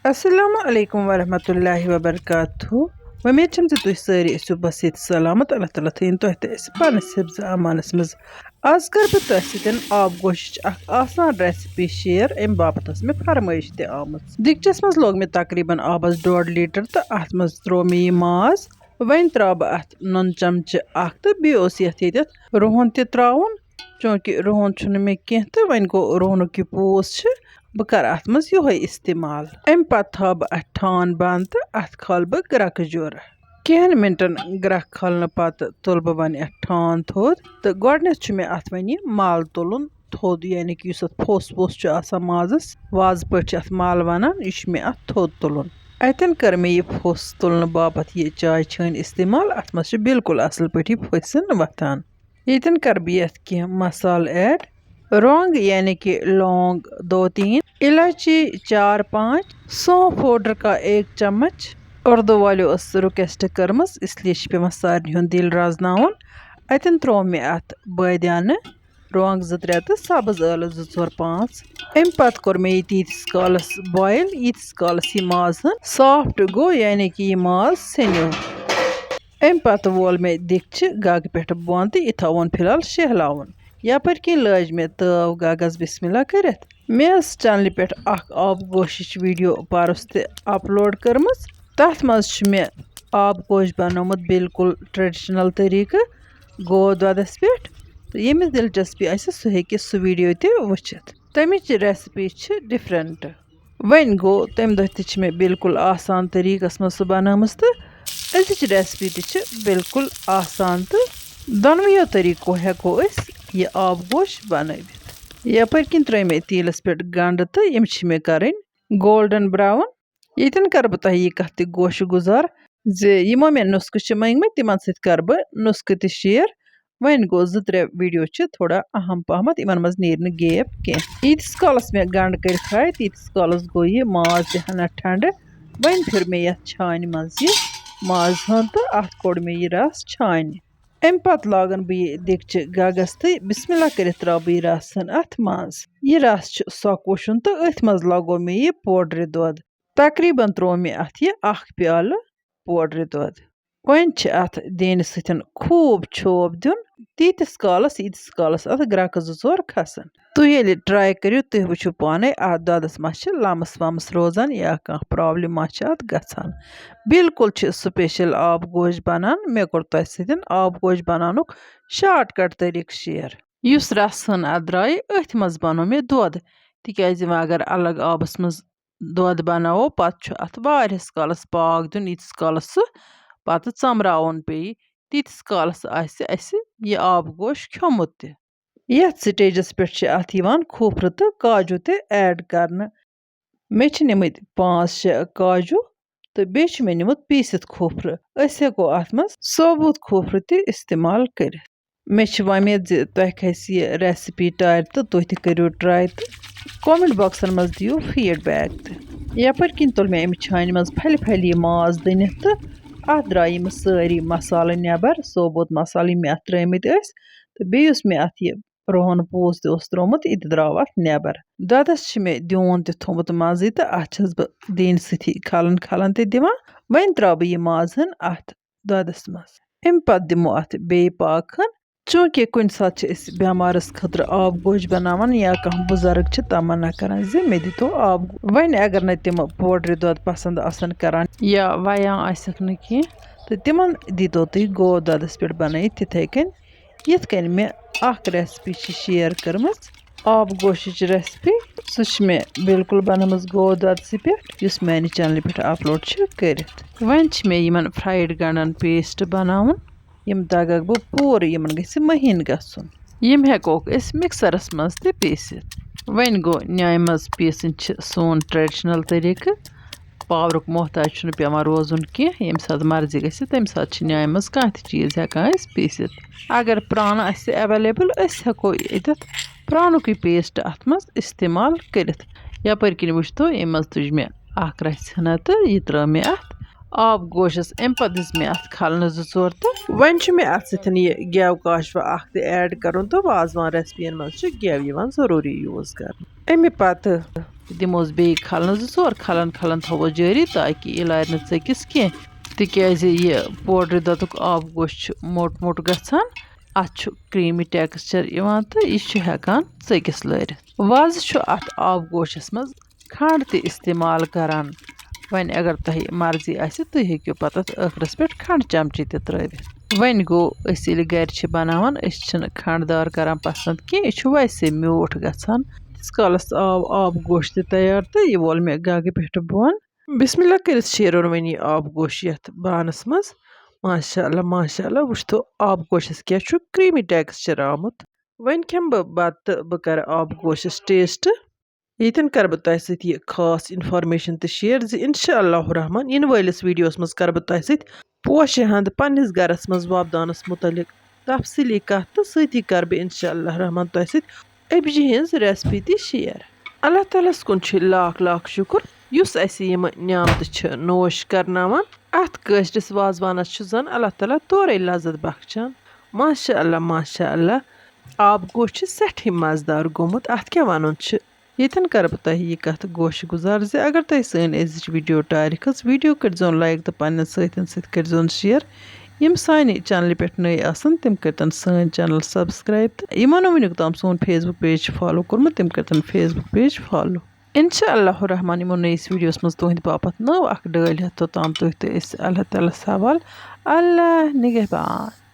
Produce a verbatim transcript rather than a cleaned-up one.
السلام علیکم ورحمۃ اللہ وبرکاتہ۔ وۄمید چھم زِ تُہۍ سٲری ٲسِو بس ییٚتہِ سلامت۔ اللہ تعالیٰ تھٲیِن تۄہہِ تہٕ اَسہِ پننِس حفظ امانس منٛز۔ آز کر بہٕ تۄہہِ سۭتۍ آب گوشٕچ اکھ آسان ریسپی شیئر، امہِ باپتھ ٲس مےٚ فرمٲیش تہِ آمٕژ۔ دیٖگچَس منٛز لوگ مےٚ تقریباً آبس ڈۄڈ لیٹر تہٕ اتھ منٛز تروو مےٚ یہِ ماز۔ وۄنۍ تراوٕ بہٕ اتھ نُن چمچہٕ اکھ تہٕ بیٚیہِ اوس یتھ ییٚتٮ۪تھ رُہن تہِ تراوُن، چوٗنٛکہِ رُہن چھُنہٕ مےٚ کینٛہہ تہٕ وۄنۍ گوٚو رُہنُک یہِ پوٗس چھُ، بہٕ کرٕ اتھ منٛز یِہوٚے استعمال۔ امہِ پتہٕ تھاوٕ بہٕ اتھ ٹھان بنٛد تہٕ اتھ کھالہٕ بہٕ گرٛکہٕ جوٚر۔ کینٛہن منٹن گرٛکھ کھالنہٕ پتہٕ تُلہٕ بہٕ وۄنۍ اتھ ٹھان تھوٚد تہٕ گۄڈٕنٮ۪تھ چھُ مےٚ اتھ وۄنۍ یہِ مل تُلُن تھوٚد، یعنی کہِ یُس اتھ پھوٚس ووٚس چھُ آسان مازس، وازٕ پٲٹھۍ چھِ اتھ مل ونان، یہِ چھُ مےٚ اتھ تھوٚد تُلُن۔ اتٮ۪ن کٔر مےٚ یہِ پھوٚس تُلنہٕ باپتھ یہِ چاے چھٲنۍ استعمال۔ اتھ منٛز چھِ بالکل اصل پٲٹھۍ یہِ پھٔسۍ وۄتھان۔ ییٚتٮ۪ن کَرٕ بہٕ یَتھ کینٛہہ مصالہٕ ایڈ۔ رۄنٛگ یعنی کہِ لونٛگ دو تین، الائچی چار پانٛچ، سونف پاؤڈر کا ایک چمچ۔ اردو والیو ٲس رِکویسٹ کٔرمٕژ، اس لیے چھِ پٮ۪وان سارنٕے ہُنٛد دِل رَزناوُن۔ اَتٮ۪ن ترٛوو مےٚ اَتھ بٲدیانہٕ، رۄنٛگ زٕ ترٛےٚ تہٕ سبٕز ٲلہٕ زٕ ژور پانٛژھ۔ اَمہِ پَتہٕ کوٚر مےٚ یہِ تیٖتِس کالَس بویِل، ییٖتِس کالَس یہِ ماز ہن سافٹ گوٚو، یعنی کہِ یہِ ماز سیٚنیو۔ اَمہِ پتہٕ وول مےٚ دیٖگچہِ گگ پٮ۪ٹھ بۄن تہٕ یہِ تھاوُن فی الحال شیہلاوُن۔ یپٲرۍ کِنۍ لٲج مےٚ تٲو گگس بسم اللہ کٔرِتھ۔ مےٚ ٲس چینلہِ پٮ۪ٹھ اکھ آب گوشٕچ ویڈیو پرُس تہِ اپلوڈ کٔرمٕژ۔ تتھ منٛز چھُ مےٚ آب گوش بنومُت بالکل ٹریڈیشنل طریقہٕ گو دۄدس پٮ۪ٹھ۔ تہٕ ییٚمِس دلچسپی آسہِ، سُہ ہیٚکہِ سُہ ویڈیو تہِ وٕچھِتھ۔ تمِچ ریسپی چھِ ڈفرنٹ۔ وۄنۍ گوٚو، تَمہِ دۄہ تہِ چھِ مےٚ بالکل آسان طریٖقَس منٛز سُہ بَنٲومٕژ تہٕ أزِچ ریسپی تہِ چھِ بالکل آسان تہٕ دۄنوٕیو طریٖقو ہٮ۪کو أسۍ یہِ آب گوش بَنٲوِتھ۔ یَپٲرۍ کِنۍ ترٲے مےٚ تیٖلَس پٮ۪ٹھ گَنٛڈٕ تہٕ یِم چھِ مےٚ کَرٕنۍ گولڈن براؤن۔ ییٚتٮ۪ن کَرٕ بہٕ تۄہہِ یہِ کَتھ تہِ گوشہِ گُزار زِ یِمو مےٚ نُسخہٕ چھِ مٔنٛگمٕتۍ، تِمَن سۭتۍ کَرٕ بہٕ نُسخہٕ تہِ شیئر۔ وۄنۍ گوٚو، زٕ ترٛےٚ ویڈیو چھِ تھوڑا اہم پہمتھ، یِمن منٛز نیرِ نہٕ گیپ کینٛہہ۔ ییٖتِس کالس مےٚ گنڈٕ کٔرۍ فرٛاے، تیٖتِس کالس گوٚو یہِ ماز تہِ ہنا ٹھنڈٕ۔ وۄنۍ پھِر مےٚ یتھ چھانہِ منٛز یہِ ماز ہن تہٕ اتھ کوٚڑ مےٚ یہِ رس چھانہِ۔ امہِ پتہٕ لاگن بہٕ یہِ دیٖگچہِ گگس تہٕ بسم اللہ کٔرِتھ تراوٕ بہٕ یہِ رس ہن اتھ منٛز۔ یہِ رس چھُ سۄکوشُن تہٕ أتھۍ منٛز لگوو مےٚ یہِ پوڈرِ دۄد۔ تقریباً تروو مےٚ اتھ یہِ اکھ پیالہٕ پوڈرِ دۄد۔ وۄنۍ چھِ اتھ دینہِ سۭتۍ خوٗب چھوپ دیُن، تیٖتِس کالس، ییٖتِس کالس اتھ گرٛکہٕ زٕ ژور کھسن۔ تُہۍ ییٚلہِ ٹراے کٔرِو، تُہۍ وٕچھِو پانے اتھ دۄدس ما چھِ لمس ومس روزان یا کانٛہہ پرابلم ما چھِ اتھ گژھان۔ بالکل چھِ سپیشل آب گوش بنان۔ مےٚ کوٚر تۄہہِ سۭتۍ آب گوش بناونُک شارٹ کٹ طریٖقہٕ شیئر۔ یُس رس ہن اتھ درٛایہِ، أتھۍ منٛز بنوو مےٚ دۄد، تِکیازِ وۄنۍ اگر الگ آبس منٛز دۄد بناوو، پتہٕ چھُ اتھ واریاہس کالس پاکھ دیُن، ییٖتِس کالس سُہ پتہٕ ژمراوُن پیٚیہِ، تیٖتِس کالس آسہِ اسہِ یہِ آب گوش کھیوٚمُت تہِ۔ یتھ سٹیجس پٮ۪ٹھ چھِ اتھ یِوان کھوٗپرٕ تہٕ کاجوٗ تہِ ایڈ کرنہٕ۔ مےٚ چھِ نِمٕتۍ پانٛژھ شےٚ کاجوٗ تہٕ بیٚیہِ چھُ مےٚ نیُمُت پیٖسِتھ کھوٗپرٕ۔ أسۍ ہٮ۪کو اتھ منٛز ثوبوٗت کھوٗپرٕ تہِ استعمال کٔرِتھ۔ مےٚ چھِ وۄمید زِ تۄہہِ کھسہِ یہِ ریسپی ٹارِ تہٕ تُہۍ تہِ کٔرِو ٹراے تہٕ کمنٹ باکسن منٛز دِیِو فیڈ بیک تہِ۔ یپٲرۍ کِنۍ تُل مےٚ امہِ چھانہِ منٛز پھلہِ پھلہِ یہِ ماز دٔنِتھ تہٕ اتھ درٛاے یِم سٲری مسالہٕ نٮ۪بر، ثوبوٗت مسالہٕ یِم مےٚ اتھ ترٲومٕتۍ ٲسۍ، تہٕ بیٚیہِ یُس مےٚ اتھ یہِ رُہن پوٗس تہِ اوس ترٛوومُت، یہِ تہِ درٛاو اتھ نٮ۪بر۔ دۄدس چھِ مےٚ دیوٗن تہِ تھوٚمُت منٛزٕے تہٕ اتھ چھَس بہٕ دینہِ سۭتی کھلن کھلن تہِ دِوان۔ وۄنۍ ترٛاوٕ بہٕ یہِ ماز ہن اتھ دۄدس منٛز۔ امہِ پتہٕ دِمو اتھ بیٚیہِ پاکھ ہن۔ چوٗنٛکہِ کُنہِ ساتہٕ چھِ أسۍ بٮ۪مارس خٲطرٕ آب گوش بناوان یا کانٛہہ بُزرگ چھِ تمنا کران زِ مےٚ دِتو آب گو-، وۄنۍ اگر نہٕ تِم پوڈرِ دۄد پسنٛد آسن کران یا ویان آسٮ۪کھ نہٕ کینٛہہ، تہٕ تِمن دیٖتو تُہۍ گو دۄدس پٮ۪ٹھ بنٲیِتھ تِتھے کٔنۍ، یِتھ کٔنۍ مےٚ اکھ ریسپی چھِ شیئر کٔرمٕژ، آب گوشٕچ ریسپی۔ سُہ چھِ مےٚ بالکل بنٲومٕژ گو دۄدسٕے پٮ۪ٹھ، یُس میانہِ چینلہِ پٮ۪ٹھ اپلوڈ چھِ کٔرِتھ۔ وۄنۍ چھِ مےٚ یِمن فرایڈ گنڈن پیسٹ بناوُن، یِم دگکھ بہٕ پوٗرٕ، یِمن گژھِ مٔہیٖن گژھُن۔ یِم ہٮ۪کوکھ أسۍ مِکسرس منٛز تہِ پیٖسِتھ۔ وۄنۍ گوٚو، نیامہِ منٛز پیٖسٕنۍ چھِ سون ٹریڈیشنل طریٖقہٕ۔ پاورُک محتاج چھُنہٕ پٮ۪وان روزُن کینٛہہ، ییٚمہِ ساتہٕ مرضی گژھِ، تَمہِ ساتہٕ چھِ نیامہِ منٛز کانٛہہ تہِ چیٖز ہٮ۪کان أسۍ پیٖسِتھ۔ اگر پرٛانہٕ آسہِ ایویلیبل، أسۍ ہٮ۪کو ییٚتٮ۪تھ پرٛانُکُے پیسٹ اَتھ منٛز استعمال کٔرِتھ۔ یَپٲرۍ کِنۍ وٕچھتو، اَمہِ منٛز تُج مےٚ اَکھ رَژھِ ہنا تہٕ یہِ ترٛٲو مےٚ اَتھ آب گوشَس۔ اَمہِ پَتہٕ دِژ مےٚ اَتھ کھلنہٕ زٕ ژور تہٕ وۄنۍ چھُ مےٚ اَتھ سۭتۍ یہِ گٮ۪و کاشوٕ اَکھ تہِ add کَرُن، تہٕ وازوان recipeیَن منٛز چھُ گٮ۪و یِوان ضروٗری use کَرنہٕ۔ اَمہِ پَتہٕ دِموس بیٚیہِ کھلنہٕ زٕ ژور، کھلَن کھلَن تھاووس جٲری، تاکہِ یہِ لارِ نہٕ ژٔکِس کینٛہہ، تِکیٛازِ یہِ پوڈرِ دۄدُک آب گوش چھُ موٚٹ موٚٹ گژھان، اَتھ چھُ creamy texture یِوان تہٕ یہِ چھُ ہٮ۪کان ژٔکِس لٲرِتھ۔ وازٕ چھُ اَتھ آب گوشَس منٛز کھنٛڈ تہِ استعمال کران۔ وۄنۍ اگر تۄہہِ مرضی آسہِ، تُہۍ ہیٚکِو پتہٕ اتھ ٲخرس پٮ۪ٹھ کھنٛڈ چمچہٕ تہِ ترٲوِتھ۔ وۄنۍ گوٚو، أسۍ ییٚلہِ گرِ چھِ بناوان، أسۍ چھِنہٕ کھنٛڈ دار کران پسنٛد کینٛہہ، یہِ چھُ ویسے میوٗٹھ گژھان۔ تیٖتِس کالس آو آب گوش تہِ تیار تہٕ یہِ وول مےٚ گگہٕ پٮ۪ٹھٕ بۄن۔ بسم اللہ کٔرِتھ شیروٚن وۄنۍ یہِ آب گوش یتھ بانس منٛز۔ ماشاء اللہ، ماشاء اللہ، وٕچھتو آب گوشس کیٛاہ چھُ creamy texture آمُت۔ وۄنۍ کھٮ۪مہٕ بہٕ بتہٕ تہٕ بہٕ کرٕ آب گوشس taste۔ ییٚتٮ۪ن کرٕ بہٕ تۄہہِ سۭتۍ یہِ خاص information تہِ share زِ انشاء اللہ الرحمن یِنہٕ وٲلِس videoس منٛز کرٕ بہٕ تۄہہِ سۭتۍ پوشہِ ہند پننِس گرس منٛز وۄپداونس متعلق تفصیٖلی کتھ، تہٕ سۭتی کرٕ بہٕ انشاء اللہ الرحمن تۄہہِ سۭتۍ أبجہِ ہٕنٛز recipe تہِ share۔ اللہ تعالیٰ ہس کُن چھُ لاکھ لاکھ شُکر، یُس اسہِ یِم نعمتہٕ چھِ نوش کرناوان۔ اتھ کٲشرِس وازوانس چھُ زن اللہ تعالیٰ تورے لذت بخشان۔ ماشاء اللہ، ماشاء اللہ، آب گوش چھُ سٮ۪ٹھٕے مزٕدار گوٚمُت، اتھ کیٛاہ ونُن چھُ۔ ییٚتٮ۪ن کرٕ بہٕ تۄہہِ یہِ کتھ گوشہِ گُزار زِ اگر تۄہہِ سٲنۍ أزِچ video ٹارِ کھٔژ، video کٔرۍزیون like تہٕ پننٮ۪ن سۭتٮ۪ن سۭتۍ کٔرۍزیون share۔ یِم سانہِ channelہِ پٮ۪ٹھ نٔے آسن، تِم کٔرۍتن سٲنۍ channel subscribe، تہٕ یِمو نہٕ وٕنیُک تام سون Facebook page چھُ follow کوٚرمُت، تِم کٔرۍتن Facebook page follow۔ انشاء اللہ الرحمن یِمو نٔیِس videoس منٛز تُہنٛدِ باپتھ نٔو اکھ ڈٲلۍ ہٮ۪تھ، توٚتام تُہۍ تہٕ أسۍ اللہ تعالیٰ ہس حوالہٕ۔ اللہ نگہبان۔